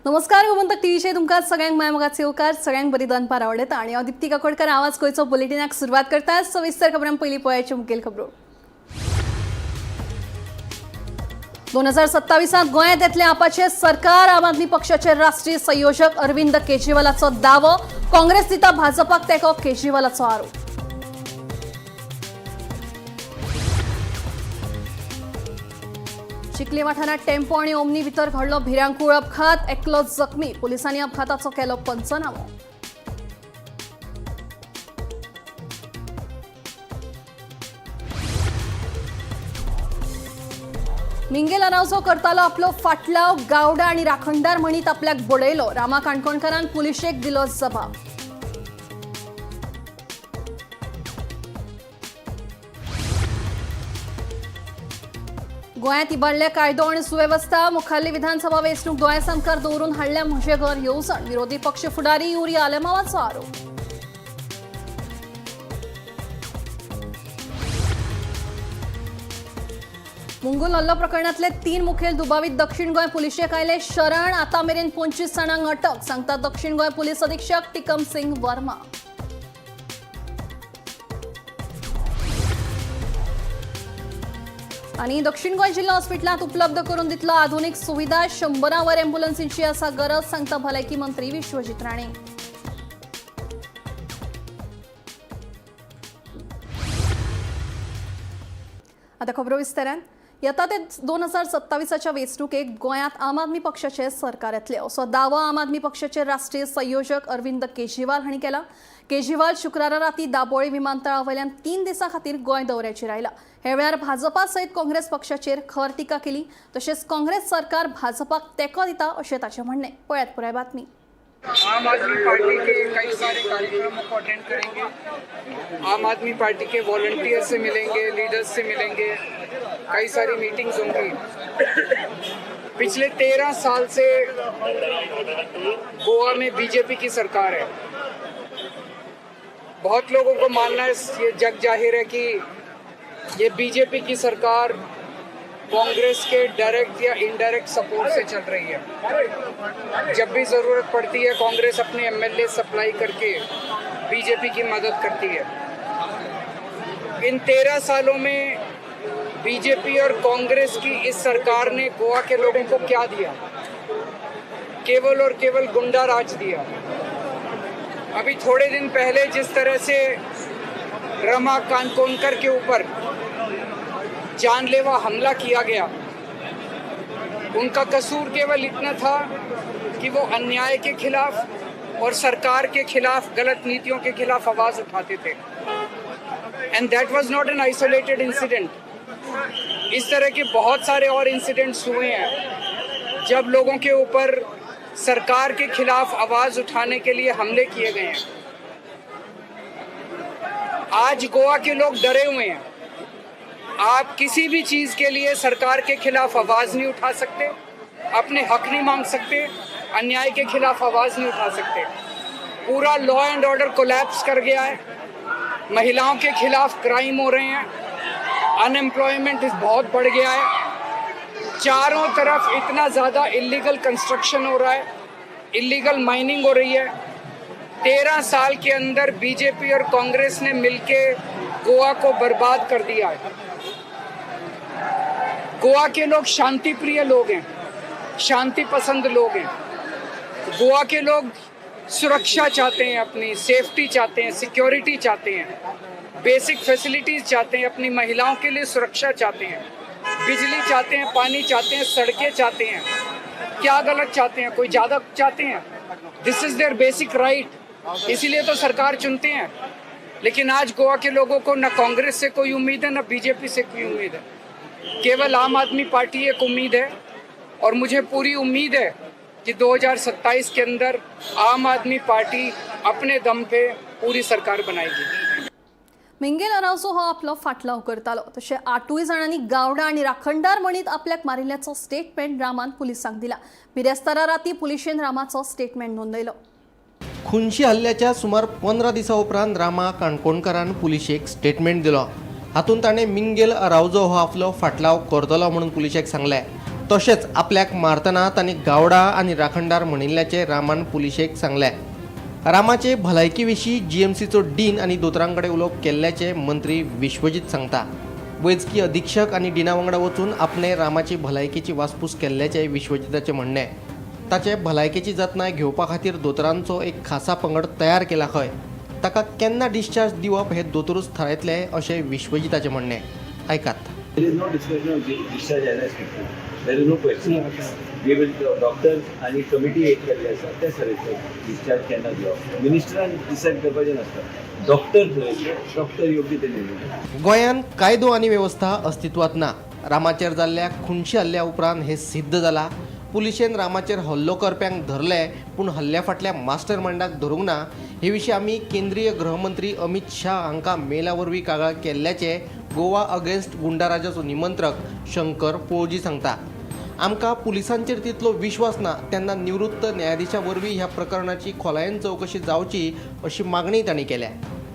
नमस्कार, गोमंतक टीव्हीचेर तुमकां सगळ्यांक माय मोगाचे येवकार. सगळ्यांक बरी दनपार आवडटा आणि हांव दिप्ती काकोडकर आवाज गोंयचो बुलेटिनाक सुरवात करता. सविस्तर खबरां. पयलीं पळयाच्यो मुखेल खबरो. 2027त गोंयांत येतलें आपाचें सरकार, आम आदमी पक्षाचे राष्ट्रीय संयोजक अरविंद केजरीवालाचो दावो. काँग्रेस दिता भाजपाक तेंको, केजरीवालाचो आरोप. चिखली वाठारांत टेम्पो आणि ओमनी भितर घडलो भिरांकूळ अपघात, एकलो जखमी. पोलिसांनी अपघाताचो केलो पंचनामो. मिंगेल अरावजो करतालो आपलो फाटलाव, गावडा आणि राखणदार म्हणीत आपल्याक बडयलो, रामा काणकोणकारान पुलिशेक दिलो जबाब. गोंयांत इबाडल्या कायदो आणि सुवेवस्था, मुखाल्ली विधानसभा वेंचणूक गोंया सामकार दवरून हाडल्या म्हजें घर येवजण, विरोधी पक्ष फुडारी युरी आलेमावाचो आरोप. मुंगूल हल्लो प्रकरणातले 3 मुखेल दुबावीत दक्षिण गोंय पुलिशेक आयले शरण. आता मेरेन 25 जाणांक अटक, सांगता दक्षिण गोंय पोलीस अधीक्षक टिकम सिंग वर्मा. आणि दक्षिण गोंय जिल्हा हॉस्पिटलांत उपलब्ध करून दितलो आधुनिक सुविधा, 100 वर ॲम्ब्युलन्सींची आसा गरज, सांगता भलायकी मंत्री विश्वजीत राणे. आता खबरो विस्तारान. येता ते 2027च्या वेंचणुकेक गोंयांत आम आदमी पक्षाचे सरकार येतले असो दावो आम आदमी पक्षाचे राष्ट्रीय संयोजक अरविंद केजरीवाल हांणी केला. केजरीवाल शुक्रारा राती दाबोळी विमानतळा वयल्यान 3 दिसां खातीर गोंय दौऱ्याचेर आयला. हे वेळार भाजपा सयत काँग्रेस पक्षाचेर खर टिका केली. तशेंच काँग्रेस सरकार भाजपाक तेंको दिता अशें ताचें म्हणणें. पळयात पुराय बातमी. आम आदमी पार्टी के कई सारे कार्यक्रमों को अटेंड करेंगे. आम आदमी पार्टी के वॉलंटियर से मिलेंगे, लीडर्स से मिलेंगे, कई सारी मीटिंग्स होंगी. पिछले 13 साल से गोवा में बीजेपी की सरकार है. बहुत लोगों को मानना है, ये जग जाहिर है कि ये बीजेपी की सरकार कांग्रेस के डायरेक्ट या इनडायरेक्ट सपोर्ट से चल रही है. जब भी ज़रूरत पड़ती है, कांग्रेस अपने एमएलए सप्लाई करके बीजेपी की मदद करती है. इन 13 सालों में बीजेपी और कांग्रेस की इस सरकार ने गोवा के लोगों को क्या दिया? केवल और केवल गुंडा राज दिया. अभी थोड़े दिन पहले जिस तरह से रमा कानकोनकर के ऊपर जानलेवा हमला किया गया, उनका कसूर केवल इतना था कि वो अन्याय के खिलाफ और सरकार के खिलाफ, गलत नीतियों के खिलाफ आवाज उठाते थे. and that was not an isolated incident. इस तरह के बहुत सारे और इंसिडेंट्स हुए हैं, जब लोगों के ऊपर सरकार के खिलाफ आवाज उठाने के लिए हमले किए गए हैं. आज गोवा के लोग डरे हुए हैं. आप किसी भी चीज के लिए सरकार के खिलाफ आवाज नहीं उठा सकते, अपने हक नहीं मांग सकते, अन्याय के खिलाफ आवाज नहीं उठा सकते. पूरा लॉ एंड ऑर्डर कोलैप्स कर गया है. महिलाओं के खिलाफ क्राइम हो रहे हैं. अनएम्प्लॉयमेंट बहुत बढ़ गया है. चारों तरफ इतना ज़्यादा इलीगल कंस्ट्रक्शन हो रहा है, इलीगल माइनिंग हो रही है. 13 साल के अंदर बीजेपी और कांग्रेस ने मिलके गोवा को बर्बाद कर दिया है. गोवा के लोग शांति प्रिय लोग हैं, शांति पसंद लोग हैं. गोवा के लोग सुरक्षा चाहते हैं, अपनी सेफ्टी चाहते हैं, सिक्योरिटी चाहते हैं, बेसिक फैसिलिटीज चाहते हैं, अपनी महिलाओं के लिए सुरक्षा चाहते हैं, बिजली चाहते हैं, पानी चाहते हैं, सड़कें चाहते हैं. क्या गलत चाहते हैं? कोई ज़्यादा चाहते हैं? this is their basic right. इसीलिए तो सरकार चुनते हैं. लेकिन आज गोवा के लोगों को न कांग्रेस से कोई उम्मीद है, न बीजेपी से कोई उम्मीद है. केवल आम आदमी पार्टी एक उम्मीद है और मुझे पूरी उम्मीद है कि 2027 के अंदर आम आदमी पार्टी अपने दम पे पूरी सरकार बनाएगी. मिंगेल अरावजो हो आपलो फाटलाव करतालो. तशें आठूय जाणांनी गावडा आनी राखणदार म्हणीत आपल्याक मारिल्ल्याचो स्टेटमेंट रामान पुलिसांक दिला. बिरेस्तारा राती पुलिशेन रामाचो स्टेटमेंट नोंदयलो. खुनशी हल्ल्याच्या सुमार 15 दिसां उपरांत रामा काणकोणकारान पुलिशेक स्टेटमेंट दिलो. हातूंत ताणें मिंगेल अरावजो हो आपलो फाटलाव करतलो म्हणून पुलिशेक सांगलें. तशेंच आपल्याक मारतना तांणी गावडा आनी राखणदार म्हणिल्ल्याचें रामान पुलिशेक सांगलें. रामाचे भलायकी विशीं जीएमसीचो डीन आनी दोतोरां कडेन उलोवप केल्ल्याचें मंत्री विश्वजीत सांगता. वैजकी अधीक्षक आनी डिना वांगडा वचून आपणे रामाची भलायकेची वासपूस केल्ल्याचें विश्वजिताचें म्हणणें. ताचे भलायकेची जतनाय घेवपा खातीर दोतोरांचो एक खासा पंगड तयार केला खंय. ताका केन्ना डिस्चार्ज दिवप हें दोतोरूच थारायतले अशें विश्वजिताचें म्हणणें. आयकात. There is no discussion of discharge as I speak. There is no question. We will doctor आणि कमिटी एक केल्ली आसा ते थारयतले डिस्चार्ज केन्ना दिवप. मिनिस्टरान डिसायड करपाचें नासता, डॉक्टर थरयतले, डॉक्टर योग्य ते निर्णय घेतले. गोंयांत कायदो आनी वेवस्था अस्तित्वांत ना. रामाचेर जाल्ल्या खुनशी हल्ल्या उपरांत हें सिद्ध जालां. पुलिशेन रामाचेर हल्लो करप्यांक धरले पूण हल्ल्या फाटल्या मास्टर मायंडाक धरूंक ना. हे विशीं आमी केंद्रीय गृहमंत्री अमीत शाह हांकां मेला वरवीं कागाळ केल्ल्याचें गोवा अगेन्स्ट गुंडाराजाचो निमंत्रक शंकर पोळजी सांगता. आमकां पुलिसांचेर तितलो विश्वास ना, तेन्ना निवृत्त न्यायाधिशा वरवीं ह्या प्रकरणाची खोलायेन चवकशी जावची अशी मागणी तांणी केल्या.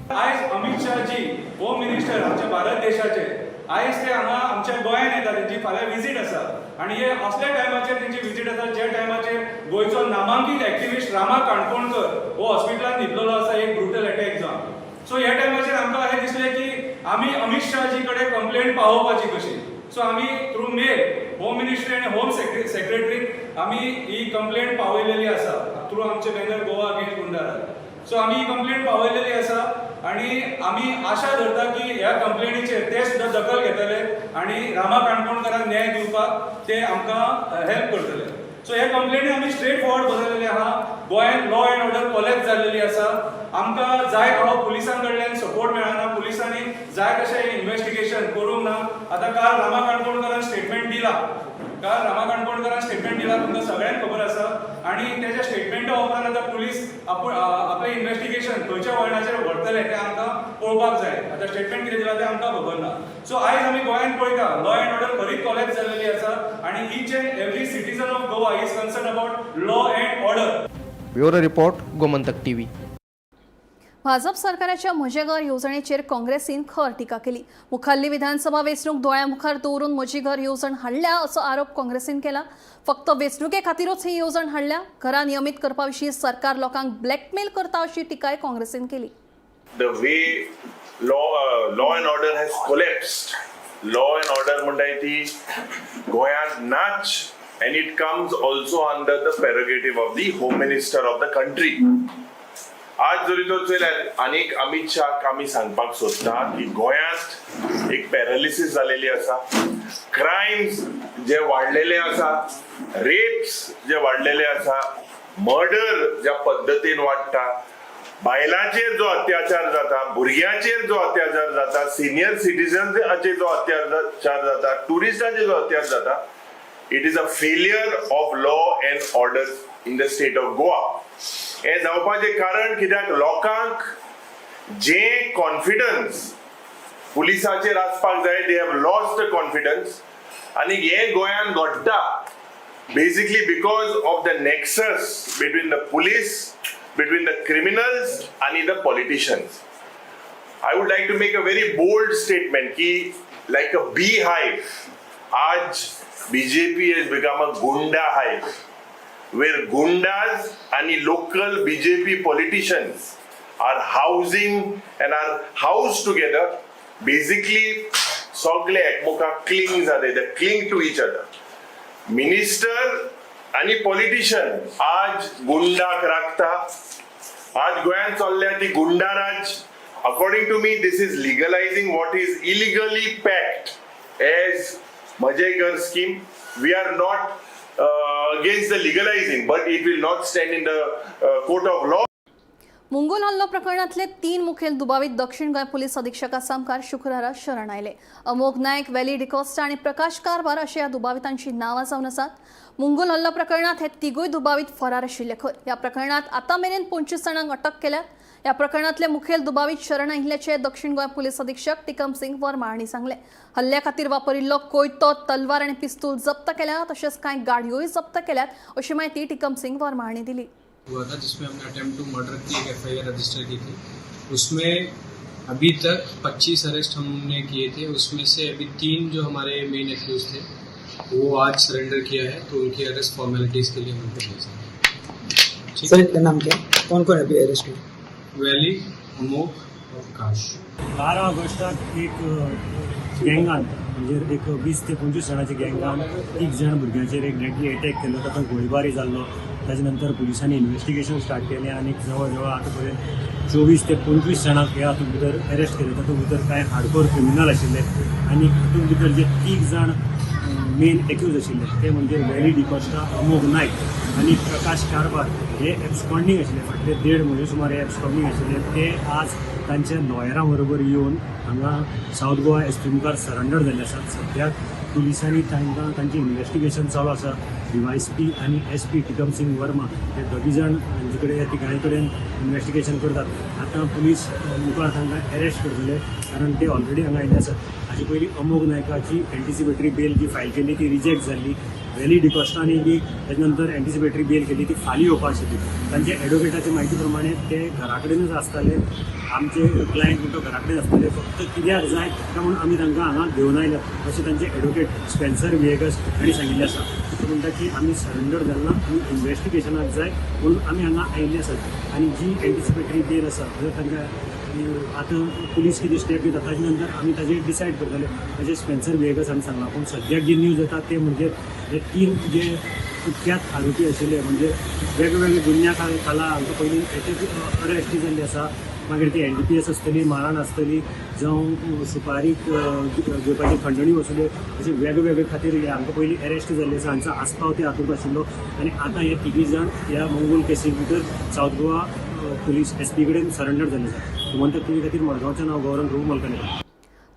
आयज अमित शहाजी होम मिनिस्टर आमच्या भारत देशाचे आयज ते हांगा आमच्या गोंयांत येता. तेंची फाल्यां विजीट आसा आनी हे असल्या टायमाचेर तेंची विजीट आसा ज्या टायमाचेर गोंयचो नामांकीत एक्टिविस्ट रामा काणकोणकर हो हॉस्पिटलान न्हिदलेलो आसा एक ब्रुटल अटॅक जावन. सो ह्या टायमाचेर आमकां अशें दिसलें की आमी अमित शहाजी कडेन कंप्लेंट पावोवपाची कशी. सो आमी थ्रू मेल होम मिनिस्ट्री आनी होम सेक्रेटरीक आमी ही कंप्लेंट पावयलेली आसा थ्रू आमचे banner Goa against goonda raj. So आमी ही कंप्लेंट पावयलेली आसा आनी आमी आशा धरता की ह्या कंप्लेनीचेर ते सुद्दां दखल घेतले आनी रामा काणकोणकरांक न्याय दिवपाक ते आमकां हेल्प करतले. सो ह्या कंप्लेनी आमी स्ट्रेट फॉरवर्ड बरयलेले आहा. गोंयांत लॉ एंड ऑर्डर कोलॅप्स जाल्लेली आसा. आमकां जाय थोडो पुलिसां कडल्यान सपोर्ट मेळना. पुलिसांनी जाय तशें इन्वेस्टिगेशन करूंक ना. आतां काल रामा काणकोणकरान स्टेटमेंट दिला, काल रामा काणकोणकरान स्टेटमेंट दिला, तुमकां सगळ्यांक खबर आसा. आनी तेच्या स्टेटमेंटा उपरांत आतां पुलीस आपूण आपलें इन्वेस्टिगेशन खंयच्या वळणाचेर व्हरतले तें आमकां पळोवपाक जाय. आतां स्टेटमेंट कितें दिलां तें आमकां खबर ना. सो आयज आमी गोंयांत पळयता लॉ एंड ऑर्डर खरीच कोलॅप्स जाल्लेली आसा आनी each and every citizen of Goa is concern about law and order. Bureau report, Gomantak TV. Bhajap सरकाराच्या म्हजें घर येवजणेचेर काँग्रेसीन खर टिका केली. मुखाल्ली विधानसभा वेंचणूक दोळ्या मुखार दवरून म्हजी घर येवजण हाडल्या असो आरोप काँग्रेसीन केला. फक्त वेंचणुके खातीरूच ही येवजण हाडल्या. घरां नियमीत करपा विशीं सरकार लोकांक ब्लॅकमेल करता अशी टिकाय काँग्रेसीन केली. The way law and order has collapsed. Law and order म्हणटाय ती गोंयांत नाच and it comes also under the prerogative of the home minister of the country. आज जरी तो चोयल्यार आनीक अमित शाहक आमी सांगपाक सोदता की गोंयांत एक पॅरालिसीस जालेली आसा, क्रायम्स जे वाडलेले आसा, रेप्स जे वाडलेले आसा, मर्डर ज्या पद्दतीन वाडटा, बायलांचेर जो अत्याचार जाता, भुरग्यांचेर जो अत्याचार जाता, सिनियर सिटीजन्साचेर जो अत्याचार जाता, टुरिस्टांचेर जो अत्याचार जाता, it is a failure of law and order in the state of Goa. हें जावपाचें कारण कित्याक लोकांक जे कॉन्फिडन्स पुलिसाचेर आसपाक जाय, they have lost the confidence. आनी हें गोंयांत घडटा basically because of the nexus between the police, between the criminals and the politicians. I would like to make a very bold statement ki like a beehive, आज BJP has become a gunda hive where gundas and local BJP politicians are housing and are housed together. Basically, सगळे एकमेकाक cling जाते, they cling to each other. Minister आणि politician आज गुंडाक राखता. आज गोंयांत चल्ल्या ती goonda raj. According to me, this is legalizing what is illegally packed as Mhaje Ghar scheme. We are not against the legalizing, but it will not stand in the court of law. Mungul हल्लो प्रकरणातले तीन मुखेल दुबावीत दक्षिण Goa police अधीक्षका सामकार शुक्रारा शरण आयले. अमोघ नायक, वेली डिकॉस्टा आनी प्रकाश कारभार अशे ह्या दुबावितांची नांवां जावन आसात. मुंगूल हल्लो प्रकरणात हे तिगूय दुबावीत फरार आशिल्ले खर. ह्या प्रकरणात आतां मेरेन 25 जाणांक अटक केल्यात. ह्या प्रकरणातले मुखेल दुबावीत शरण आयिल्ल्याचे दक्षिण गोंय पुलीस अधीक्षक टिकम सिंग वर्मा हांणी सांगलें. हल्ल्या खातीर वापरिल्लो कोयतो, तलवार आनी पिस्तूल जप्त केल्या, तशेंच कांय गाडयोय जप्त केल्यात अशी म्हायती टिकम सिंग वर्मा हांणी दिली. हुआ था, जिसमें हमने अटेम्प्ट टू मर्डर की एक एफआईआर रजिस्टर की थी. उसमें अभी तक 25 अरेस्ट हमने किए थे. उसमें से अभी तीन जो हमारे मेन एक्यूज थे, वो आज सरेंडर किया है, तो उनकी अरेस्ट फॉर्मेलिटीज़ के लिए हम उनको भेजेंगे। ठीक सर, है। इनका नाम क्या, कौन कौन अभी अरेस्ट हुए? वैली, अमोघ और प्रकाश। 12 ऑगस्टाक एक गँगान, म्हणजे एक 20 ते 25 जाणांच्या गँगान तीग जाण भुरग्यांचेर एक डेडली एटॅक केलो. तातूंत गोळीबारी जाल्लो. ताजे नंतर पुलिसांनी इन्वेस्टिगेशन स्टार्ट केलें आनी जवळ जवळ आतां पर्यंत 24 ते 25 जाणांक ह्या हातूंत भितर अरेस्ट केले. तातूंत भितर कांय हार्डकोर क्रिमिनल आशिल्ले आनी हातूंत भितर जे तीग जाण मेन एक्यूज आशिल्ले ते म्हणजे वॅली डिकॉस्टा, अमोघ नायक आनी प्रकाश कारबार हे एब्सकॉन्डींग आशिल्ले. फाटले देड म्हयने सुमार हे एब्सकॉन्डींग आशिल्ले. ते आज तांच्या लॉयरां बरोबर येवन हांगा सावथ गोवा एस पी मुखार सरेंडर जाल्ले आसात. सद्याक पुलिसांनी तांकां तांचें इन्वेस्टिगेशन चालू आसा. डीवायएसपी आनी एसपी टिकम सिंग वर्मा हे दोगी जाण हांचे कडेन, ह्या तिगांय कडेन इन्वेस्टिगेशन करतात. आतां पुलीस मुखार तांकां अरेस्ट करतले, कारण ते ऑलरेडी हांगा आयिल्ले आसात. हाचे पयलीं अमोघ नायकाची एन्टिसिपेटरी बेल जी फायल केल्ली ती रिजेक्ट जाल्ली. वेली डिकॉस्टानी बी ताजे नंतर एन्टिसिपेटरी बेल केली, ती फाली येवपा आशिल्ली. तांचे एडवोकेटाचे म्हायती प्रमाणे ते घरा कडेनच आसताले. आमचे क्लायंट म्हणटा घरा कडेन आसताले, फक्त कित्याक जाय काय म्हणून आमी तांकां हांगा घेवन आयल्यात, अशें तांचे एडवोकेट स्पेन्सर विएगस हांणी सांगिल्लें आसा. तो म्हणटा की आमी सरेंडर जालना, आमी इन्वेस्टिगेशनाक जाय म्हणून आमी हांगा आयिल्ले आसात. आनी जी एन्टिसिपेटरी बेल आसा, जर तांकां आतां पुलीस कितें स्टेप घेता ताजे नंतर आमी ताजेर डिसायड करतले, अशें स्पेन्सर विएगस हांणी सांगलां. पूण सद्याक जी न्यूज येता ते म्हणजे हे तीन जे कुख्यात आरोपी आशिल्ले, म्हणजे वेगवेगळे गुन्ह्या खाला हांकां पयलीं अरेस्ट जाल्ली आसा. मागीर ती एनडीपीएस आसतली, माराण आसतली, जावं सुपारी घेवपाची खंडणी वसुली, अशे वेगवेगळे खातीर हे हांकां पयलीं अरेस्ट जाल्ले आसा. हांचो आस्पाव ते हातूंत आशिल्लो आनी आतां हे तिगूय जाण ह्या मंगूल केसी भितर सावथ गोवा पुलीस एसपी कडेन सरेंडर जाल्ले आसा. गोमंतक टीव्ही खातीर मडगांवच्यान हांव गौरंग प्रभू मलकाने.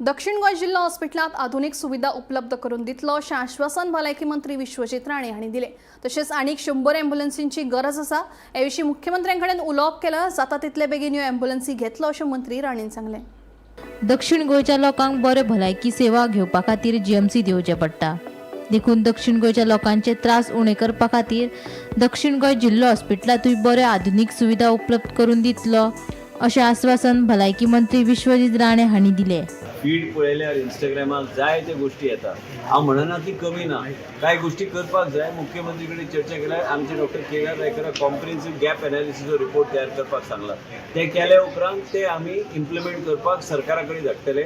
दक्षिण गोंय जिल्हो हॉस्पिटलांत आधुनिक सुविधा उपलब्ध करून दितलो अशें आश्वासन भलायकी मंत्री विश्वजीत राणे हांणी दिलें. तशेंच आनीक 100 एम्ब्युलन्सींची गरज आसा. हे विशीं मुख्यमंत्र्यां कडेन उलोवप केलां. जाता तितले बेगीन ह्यो एम्ब्युलन्सी घेतलो अशें मंत्री राणेन सांगलें. दक्षिण गोंयच्या लोकांक बऱ्यो भलायकी सेवा घेवपा खातीर जीएमसीत येवचें पडटा. देखून दक्षिण गोंयच्या लोकांचे त्रास उणे करपा खातीर दक्षिण गोंय जिल्लो हॉस्पिटलांतूय बऱ्यो आधुनीक सुविधा उपलब्ध करून दितलो, अशें आस्वासन भलायकी मंत्री विश्वजीत राणे हांणी दिलें. फीड पळयल्यार इंस्टाग्रामाक जायते गोश्टी येता. हांव म्हणना की कमी ना, कांय गोश्टी करपाक जाय. मुख्यमंत्री कडेन चर्चा केल्यार आमचे डॉक्टर के आर रायकराक कॉम्प्रिहेन्सीव गॅप एनालिसीसचो रिपोर्ट तयार करपाक सांगला. ते केले उपरांत ते आमी इम्प्लिमेंट करपाक सरकारा कडेन धाडटले,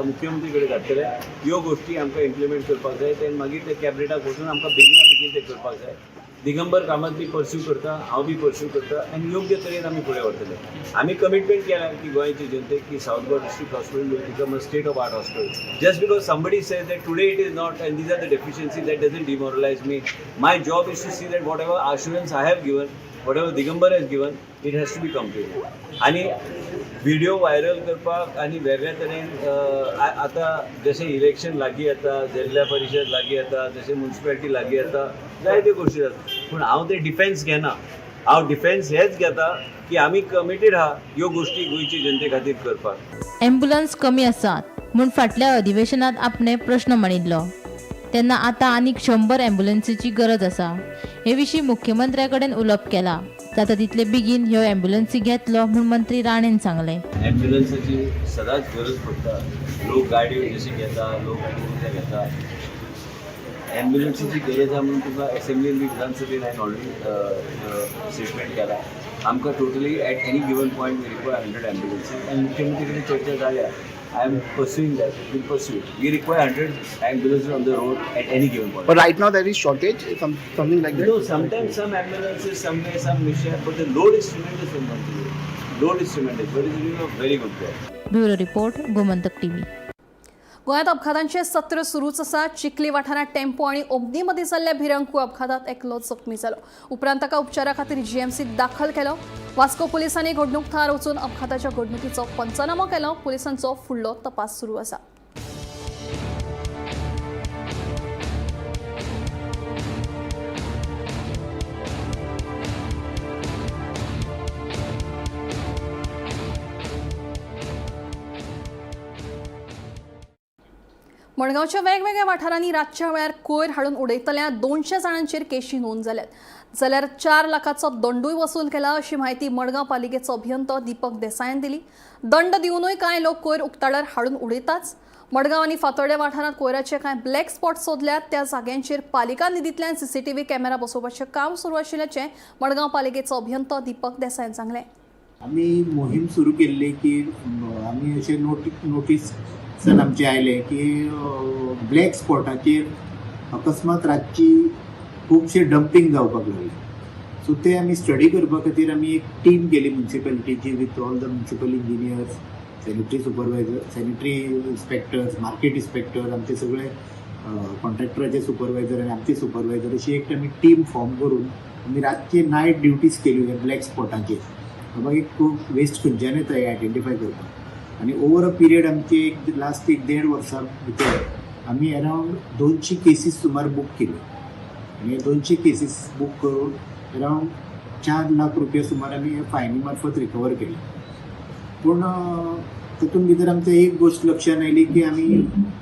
मुख्यमंत्री कडेन धाडटले. ह्यो गोश्टी आमकां इम्प्लिमेंट करपाक जाय. ते मागीर ते कॅबिनेटाक वचून आमकां बेगिना बेगीन ते करपाक जाय. दिगंबर कामत बी पर्स्यू करता, हांव बी पर्स्यू करता आनी योग्य तरेन आमी फुडें व्हरतले. आमी कमिटमेंट केल्या की गोंयचे जनतेक की South Goa District Hospital will become a state of art hospital. Just because somebody says that today it is not and these are the deficiency, that doesn't demoralize me. My job is to see that whatever assurance I have given, whatever Digambar has given, it has to be completed. आनी video viral करपाक आनी वेगळ्या तरेन, आतां जशें election लागीं येता, जिल्ल्या परिशद लागीं येता, जशें मुन्सिपालिटी लागीं येता, जायत्यो गोश्टी जाता, पूण हांव ते डिफेन्स घेना. हांव डिफेन्स हेच घेता की आमी कमिटेड आहा ह्यो गोश्टी गोंयचे जनते खातीर करपाक. एम्ब्युलन्स कमी आसात म्हूण फाटल्या अधिवेशनात आपणे प्रश्न मांडिल्लो तेन्ना आतां आनीक 100 एम्ब्युलन्सीची गरज आसा. हे विशीं मुख्यमंत्र्या कडेन उलोवप केलां. जाता तितले बेगीन ह्यो एम्ब्युलन्सी घेतलो म्हूण मंत्री राणेन सांगलें. ॲम्ब्युलन्साची सदांच गरज पडटा. लोक गाडयो जशे घेता, लोक कितें घेता, ॲम्ब्युलन्सीची गरज आहा म्हणून तुका एसेंब्लीन बी विधानसभेन हांवें ऑलरेडी स्टेटमेंट केला. आमकां totally at any given point we require 100 ambulances आनी मुख्यमंत्री कडेन चर्चा जाल्या. I am pursuing that, will pursue. We require 100 ambulances on the road at any given point. But right now there is shortage, something like that. No, sometimes some ambulances, somewhere some mishap, but the load is tremendous in Manchurian. Load is tremendous, but it's doing a very good job. Bureau report, Gomantak TV. गोंयांत अपघातांचे सत्र सुरूच आसा. चिखली वाठारांत tempo आनी omni मदीं जाल्ल्या भिरंकूळ अपघातात एकलो जखमी जालो. उपरांत ताका उपचारा खातीर जीएमसीत दाखल केलो. वास्को पुलिसांनी घडणूक थळार वचून अपघाताच्या घडणुकीचो पंचनामो केलो. पुलिसांचो फुडलो तपास सुरू आसा. मडगांवच्या वेगवेगळ्या वाठारांनी रातच्या वेळार कोयर हाडून उडयतल्या 200 जाणांचेर केशी नोंद जाल्यात, जाल्यार 4 लाखाचो दंडूय वसूल केला, अशी म्हायती मडगांव पालिकेचो अभियंतो दीपक देसायान दिली. दंड दिवनूय कांय लोक कोयर उक्ताडार हाडून उडयताच. मडगांव आनी फातोर्डे वाठारांत कोयराचे कांय ब्लॅक स्पॉट सोदल्यात. त्या जाग्यांचेर पालिका निधींतल्यान सीसीटीव्ही कॅमेरा बसोवपाचें काम सुरू आशिल्ल्याचें मडगांव पालिकेचो अभियंतो दीपक देसायान सांगलें. आमी मोहीम सुरू केल्ली की आमी अशें नोटीस आमचे आयले की ब्लॅक स्पॉटाचेर अकस्मात रातची खुबशे डंपींग जावपाक लागले. सो ते आमी स्टडी करपा खातीर आमी एक टीम केली म्युन्सिपेलिटीची with all the municipal engineers, sanitary supervisor, sanitary inspectors, market inspector, आमचे सगळे कॉन्ट्रॅक्टराचे सुपरवायझर आनी आमचे सुपरवायझर, अशी एक आमी टीम फॉर्म करून आमी रातची नायट ड्युटीज केल्यो ब्लॅक स्पॉटाचेर, बाबा एक वेस्ट खंयच्यान येता हें आयडेंटिफाय करपाक. आनी ओवर अ पिरियड आमची एक लास्ट एक देड वर्सां भितर आमी अरावंड 200 केसीस सुमार बूक केल्यो आनी 200 केसीस बूक करून अरावंड 4 लाख रुपया सुमार आमी हे फायनी मार्फत रिकवर केले. पूण तातूंत भितर आमच्या एक गोश्ट लक्षांत आयली की आमी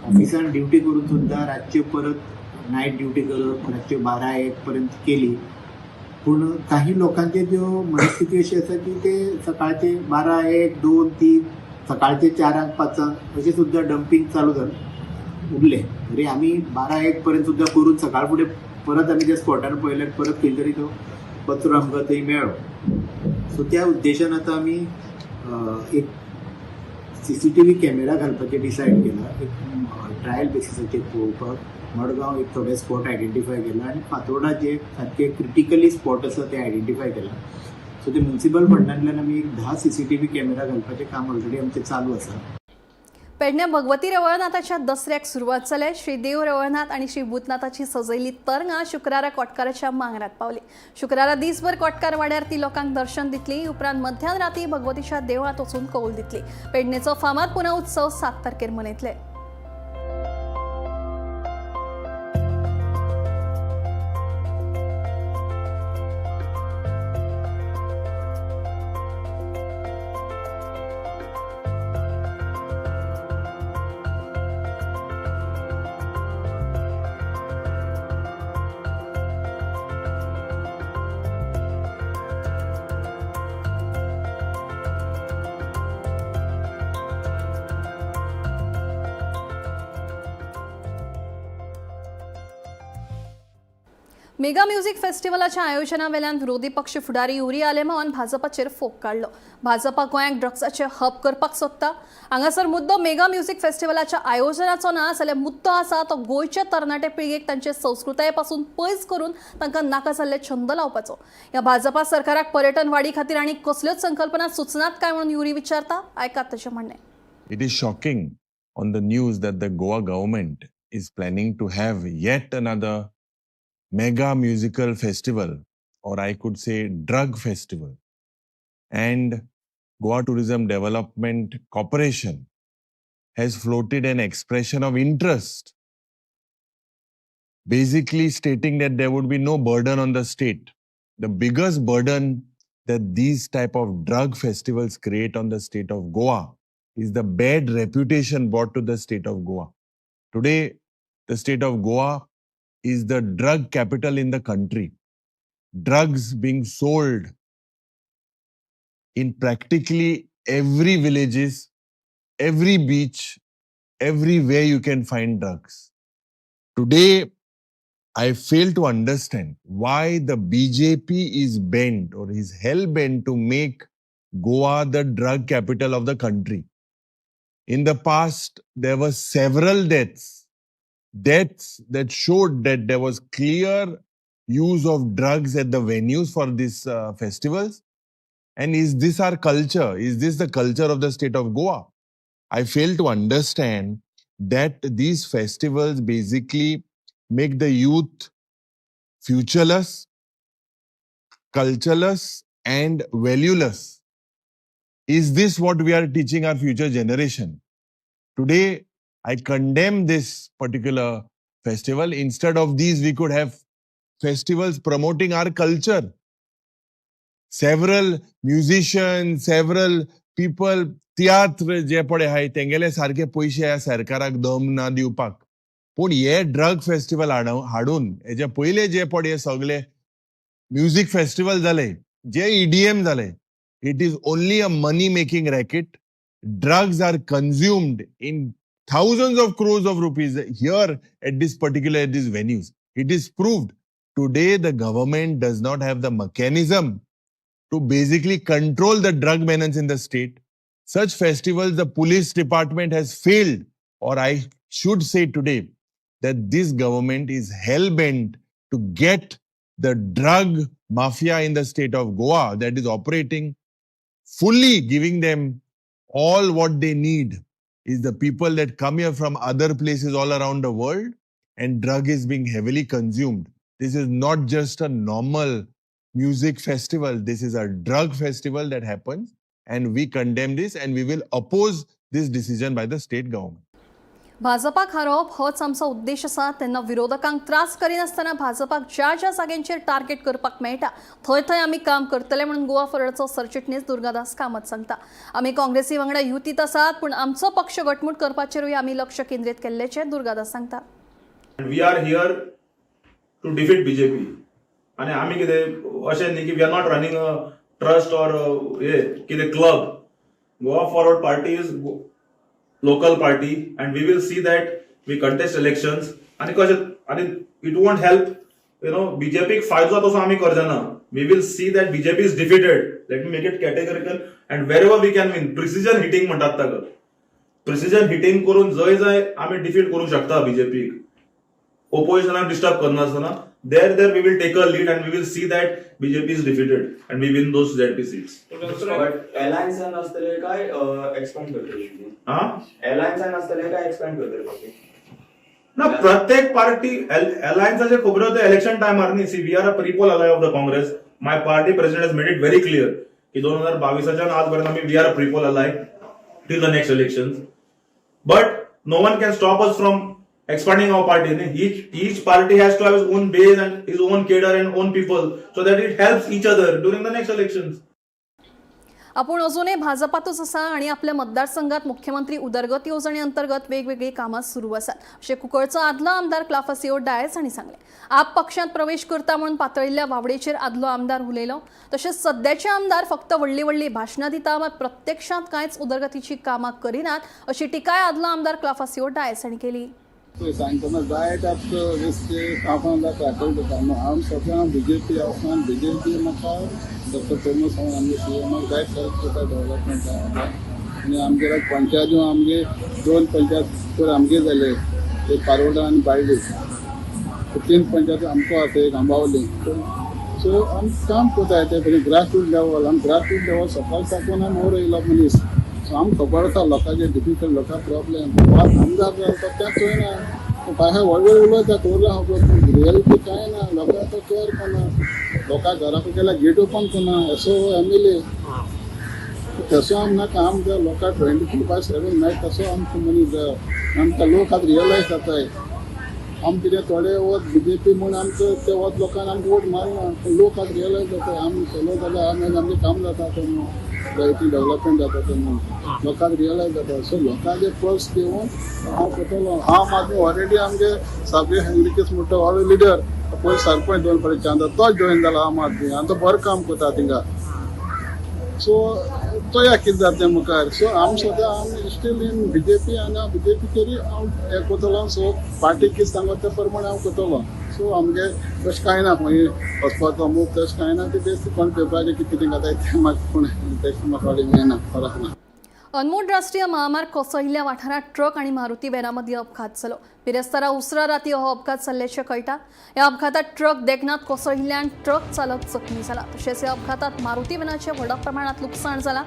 ऑफिसान ड्युटी करून सुद्दां रातच्यो परत नायट ड्युटी करप, रातच्यो 12-1 पर्यंत केली. पूण काही लोकांचे त्यो मनस्थिती अशी आसा की ते सकाळचे 12, 1, 2, 3, सकाळचे 4, 5 अशें सुद्दां डंपींग चालू जालें उरलें. तरी आमी 12-1 पर्यंत सुद्दां करून सकाळ फुडें परत आमी त्या स्पॉटार पळयल्यार परत खंय तरी तो कचरो आमकां थंय मेळ्ळो. सो त्या उद्देशान आतां आमी एक CCTV camera घालपाचें डिसायड केलां, एक ट्रायल बेसिसाचेर पळोवपाक. मडगांव एक थोडे स्पॉट आयडेंटिफाय केला आनी फातोर्डा जे सारके क्रिटिकली स्पॉट आसा ते आयडेंटिफाय केला. सो ते म्युन्सिपल फंडांतल्यान आमी एक 10 CCTV camera घालपाचें काम ऑलरेडी आमचें चालू आसा. पेडण्या भगवती रवळनाथाच्या दसऱ्याक सुरवात जाल्या. श्री देव रवळनाथ आनी श्री भूतनाथाची सजयल्ली तरंगां शुक्रारा कोटकाराच्या मांगरात पावली. शुक्रारा दीसभर कोटकार वाड्यार ती लोकांक दर्शन दितली. उपरांत मध्यान राती भगवतीच्या देवळांत वचून कौल दितली. पेडणेचो फामाद पुनव उत्सव 7 तारखेर मनयतले. मेगा म्युझिक फेस्टिवलाच्या आयोजनावेल्यान विरोधी पक्ष फुडारी युरी आलेमावान भाजपाचेर फोग काडलो. भाजपा गोंयांक ड्रग्साचे हब करपाक सोदता. हांगासर मुद्दो मेगा म्युझिक फेस्टिवलाच्या आयोजनाचो ना जाल्यार मुद्दो आसा तो गोंयचे तरणाटे पिळगेक तांचे संस्कृताये पासून पयस करून तांकां नाका जाल्ले छंद लावपाचो. ह्या भाजपा सरकाराक पर्यटन वाडी खातीर आनी कसल्योच संकल्पना सुचनात काय म्हणून युरी विचारता. आयकात तशें म्हणणें. It is shocking on the news that the Goa government is planning to have yet another mega musical festival, or I could say drug festival, and Goa Tourism Development Corporation has floated an expression of interest, basically stating that there would be no burden on the state. The biggest burden that these type of drug festivals create on the state of Goa is the bad reputation brought to the state of Goa. Today, the state of Goa is the drug capital in the country. Drugs being sold in practically every villages, every beach, everywhere you can find drugs. Today, I fail to understand why the BJP is bent or is hell-bent to make Goa the drug capital of the country. In the past, there were several deaths that showed that there was clear use of drugs at the venues for these festivals. And is this our culture? Is this the culture of the state of Goa? I fail to understand that these festivals basically make the youth futureless, cultureless, and valueless. Is this what we are teaching our future generation? Today, I condemn this particular festival. Instead of these, we could have festivals promoting our culture. Several musicians, several people, तियात्र जे पळय आहाय तेंगेले सारके पयशे ह्या सरकाराक दम ना दिवपाक. पूण हे ड्रग फेस्टिवल हाडून हेजे पयले जे पळय हे सगळे म्युजीक फेस्टिवल जाले, जे EDM जाले, it is only a money making racket. Drugs are consumed in Thousands of crores of rupees here at this particular at these venues. It is proved. Today, the government does not have the mechanism to basically control the drug menace in the state. Such festivals, the police department has failed, or I should say today, that this government is hell bent to get the drug mafia in the state of Goa that is operating fully, giving them all what they need is the people that come here from other places all around the world, and drug is being heavily consumed. This is not just a normal music festival. This is a drug festival that happens, and we condemn this and we will oppose this decision by the state government. भाजपाक हारोवप होच आमचो उद्देश आसा. तेन्ना विरोधकांक त्रास करिनासतना भाजपाक ज्या ज्या जाग्यांचेर टार्गेट करपाक मेळटा थंय थंय आमी काम करतले म्हणून गोवा फॉरवर्डचो सरचिटणीस दुर्गादास कामत सांगता. आमी काँग्रेसी वांगडा युतीत आसात, पूण आमचो पक्ष घटमूट करपाचेरूय आमी लक्ष केंद्रीत केल्ल्याचें दुर्गादास सांगता. We are here to defeat BJP. आनी आमी कितें अशें न्ही की we are not running a trust or हे कितें club. Goa Forward Party is local party and we will see that we contest elections. आनी कशें आनी it won't help बीजेपीक फायदो जाता तसो आमी करचे ना. We will see that BJP is defeated. Let me make it categorical, and wherever we can win, precision hitting म्हणटात ताका, प्रिसिजन हिटींग करून जंय जंय आमी डिफीट करूंक शकता बीजेपीक, ओपोजिशनाक disturb करनासतना, there we will take a lead and we will see that BJP is defeated and we win those ZP seats. But अलायन्सान आसतले काय एक्सपांड करतले? हा. अलायन्सान आसतले काय एक्सपांड करतले पार्टी? ना, प्रत्येक पार्टी अलायन्साचे खबरो ते इलेक्शन टायमार न्ही. See, we are a pre-poll ally of the Congress. My party president has made it very clear की 2022च्यान आजपर्यंत आमी we are a pre-poll ally till the next election, but no one can stop us from expanding our party. Each party has to have his own base and his own cadre and own people so that it helps each other during the next elections. आपूण अजूनही भाजपातूच आसा आणि आपल्या मतदारसंघात मुख्यमंत्री उदरगत येवजणे अंतर्गत वेगवेगळी कामां सुरू आसात अशें कुंकळचो आदलो आमदार क्लाफासियो डायस हांणी सांगलें. आप पक्षांत प्रवेश करता म्हणून पातळिल्ल्या वावडेचेर आदलो आमदार उलयलो. तशेंच सद्याचे आमदार फक्त व्हडली व्हडली भाशणां दिता, मात प्रत्यक्षांत कांयच उदरगतीची कामां करिनात अशी टिकाय आदलो आमदार क्लाफासियो डायस हांणी केली. सांगतना जायत आमकां रस्ते कामां जाता कळटा न्हू. हांव सदां बीजेपी आसा. बीजेपी म्हाका डॉक्टर प्रमोद सावंत आमगे सीएमाक जायत हेल्प करता डेवलपमेंटाक. आनी आमगे पंचायत, आमगे दोन पंचायत तर आमगे जाले, एक पारोडा आनी बाळ्ळी. तीन पंचायत आमकां आसा, एक आंबावली. सो आमी काम करता ते ग्रास रूट लेवल. आमी ग्रास रूट लेवल सकाळ साकून आमी वयर येयलो मनीस. सो आमकां खबर आसा लोकांचे डिफिकल्ट, लोकां प्रॉब्लेम. आज आमदार जाता तें चोयना, भायर व्हड व्हड उलयता, खबर आहा, पूण रियलिटी कांय ना. लोकांक तो केअर करना, लोकां घरा गेल्यार गेट ओपन करना असो एमएलए. तसो आम नाका. आमकां लोकांक 24/7 मेळटा तसो आमकां मनीस जाय. आमकां लोक आतां रियलायज जाताय. आम कितें थोडे वच बीजेपी म्हूण आमकां ते वच लोकांक आमकां वोट मारना, पूण लोक आतां रियलायज जाताय. आमी केलो जाल्यार आमी आमचें काम जाता तें म्हणून, जायती डेवलपमेंट जाता तें म्हणून लोकांक रियलायज जाता. सो लोकांचे पल्स घेवन हांव करतलो. आम आदमी ऑलरेडी आमगे साबे हेनरिकेस म्हणटा हो लिडर, पयलीं सरपंच दोन फावटी चांदा, तोच जॉयन जाला आम आदमी आनी तो बरो काम करता थिंगा. सो चोया कितें जाता तें मुखार. सो आमी सद्दां आमी स्टील इन बीजेपी आनी हांव बीजेपीचेर हांव हें करतलो. सो पार्टी कितें सांगता ते प्रमाणे हांव करतलो. सो आमगे तशें कांय ना, खंय वचपाचो अमूक तशें कांय ना. ते बेस्ट कोण पेपराचेर कितें कितें घाताय तें म्हाका कोण तशें म्हाका हें ना, फरक ना. अनमोड राष्ट्रीय महामार्ग कोसळिल्ल्या वाठारांत ट्रक आनी मारुती व्हॅना मदीं अपघात जालो. बिरेस्तारा उसरा राती हो अपघात जाल्ल्याचें कळटा. ह्या अपघातात ट्रक देगणांत कोसळिल्ल्यान ट्रक चालक जखमी जाला. तशेंच ह्या अपघातात मारुती व्हॅनाचें व्हडा प्रमाणात लुकसाण जालां.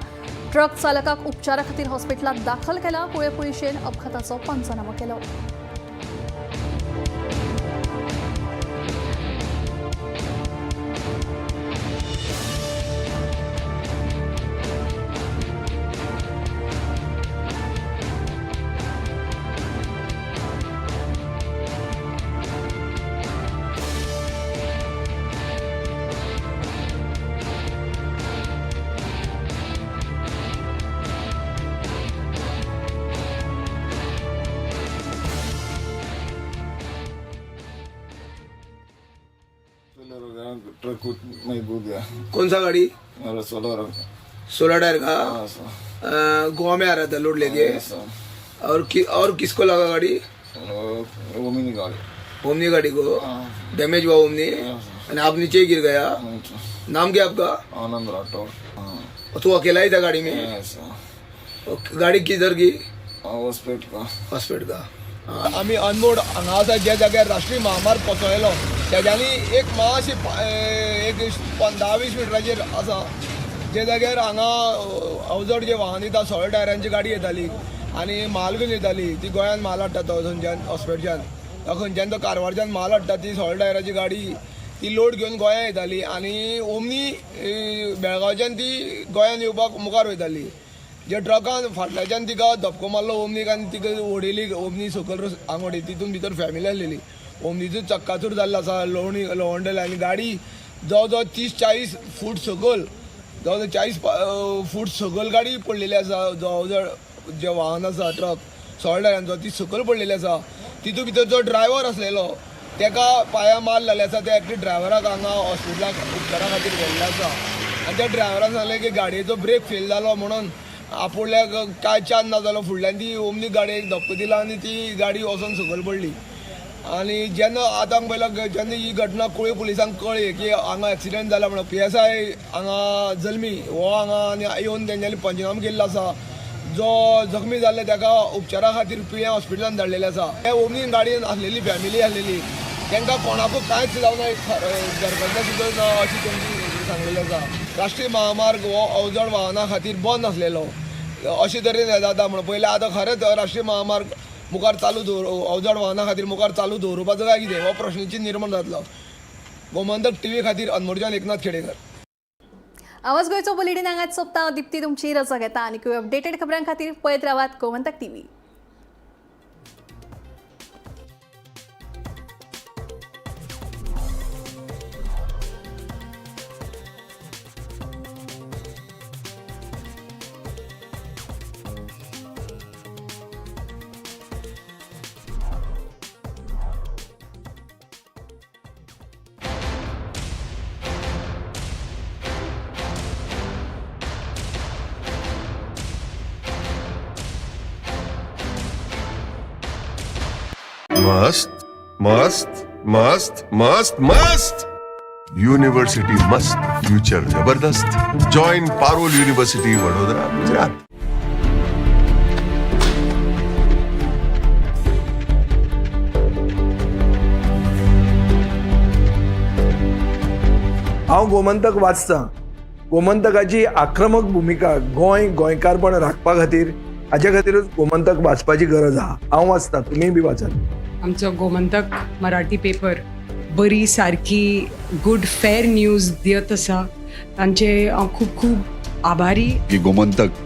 ट्रक चालकाक उपचारा खातीर हॉस्पिटलांत दाखल केला. कुळे पुलिशेन अपघाताचो पंचनामो केलो. ट्रक में कूद गया. कौन सा गाड़ी? मेरा 16. 16 टायर का? हाँ सर. गोवा में आ रहा था लोड लेके? हाँ सर. और किसको लगा गाड़ी? ओमनी गाड़ी. ओमनी गाड़ी को डैमेज हुआ ओमनी और आप नीचे ही गिर गया. नाम क्या आपका? आनंद राठौर. और तू अकेला ही था गाड़ी में? और गाड़ी किधर की? हॉस्पिटल का. हॉस्पिटल का. आमी अनमोड हांगा आसा, ज्या जाग्यार राष्ट्रीय महामार्ग कोसळ्ळो तेज्यानी एक मातशी एक 15-20 मिटराचेर आसा, जे जाग्यार हांगा अवजड जे वाहन येता, 16 टायरांची गाडी येताली आनी म्हाल घेवन येताली. ती गोंयान म्हाल हाडटा तो थंयच्यान हॉस्पिटलच्यान, खंयच्यान तो कारवारच्यान म्हाल हाडटा. ती 16 टायराची गाडी ती लोड घेवन गोंया येताली आनी ओमनी बेळगांवच्यान ती गोंयान येवपाक मुखार वयताली. जे ट्रकान फाटल्याच्यान तिका धपको मारलो ओमनीक आनी तिका उडयली ओमनी सकयल हांगा उडयली. तितून भितर फॅमिली आसलेली. ओमनीचो चक्काचूर जाल्लो आसा, लवंडले आनी गाडी जवळ जवळ 30-40 फूट सकयल, जवळ जवळ 40 फूट सकयल गाडी पडलेली आसा. जवळ जवळ जे वाहन आसा ट्रक 16 टायरांचो ती सकयल पडलेली आसा. तितून भितर जो ड्रायव्हर आसलेलो तेका पांया मार जाल्ले आसा. त्या एकटे ड्रायव्हराक हांगा हॉस्पिटलाक उपचारा खातीर व्हेल्लें आसा आनी त्या ड्रायव्हरान सांगलें की गाडयेचो ब्रेक फेल जालो म्हणून आपुडल्याक काय चान्स ना जालो, फुडल्यान ती ओमनी गाडयेक धपको दिला आनी ती गाडी वचोन सकयल पडली. आनी जेन्ना आतां पयला जेन्ना ही घटना कुळी पुलिसांक कळ्ळी की हांगा एक्सिडंट जाला म्हणून, PSI हांगा जल्मी हो हांगा आनी येवन तेंच्यांनी पंचनामा केल्लो आसा. जो जखमी जाल्ले ताका उपचारा खातीर पिळ्यां हॉस्पिटलान धाडलेले आसा. हे ओमनी गाडयेन आसलेली फॅमिली आसलेली तांकां कोणाकूच कांयच जावना, घरगडे सुद्दां ना अशी तेंची सांगलेली आसा. राष्ट्रीय महामार्ग हो अवजड वाहना खातीर बंद आसलेलो अशे तरेन हें जाता म्हणून पयलें. आतां खरेंच राष्ट्रीय महामार्ग मुखार चालू दवर, अवजड वाहना खातीर मुखार चालू दवरुपाचो काय कितें हो प्रश्नचिन्न निर्माण जातलो. गोमंतक टीव्ही खातीर अनमोडच्यान एकनाथ खेडेकर. आवाज गोंयचो बुलेटीन हांगाच सोंपता. दीप्ती तुमची रजा घेता आनी अपडेटेड खबरां खातीर पळयत रावात गोमंतक टीव्ही. मस्त मस्त मस्त मस्त मस्त यूनिवर्सिटी मस्त, फ्यूचर जबरदस्त. Join Parul university, Vadodara, Gujarat. हांव गोमंतक वाचतां. गोमंतकाची आक्रमक भुमिका गोंय गोंयकारपण राखपा खातीर, हाच्या खातीरूच गोमंतक वाचपाची गरज आहा. हांव वाचतां, तुमीय बी वाचात. आमचो गोमंतक मराठी पेपर बरी सारकी गुड फेर न्यूज दियत आसा, तांचे हांव खूब खूब आभारी. की गोमंतक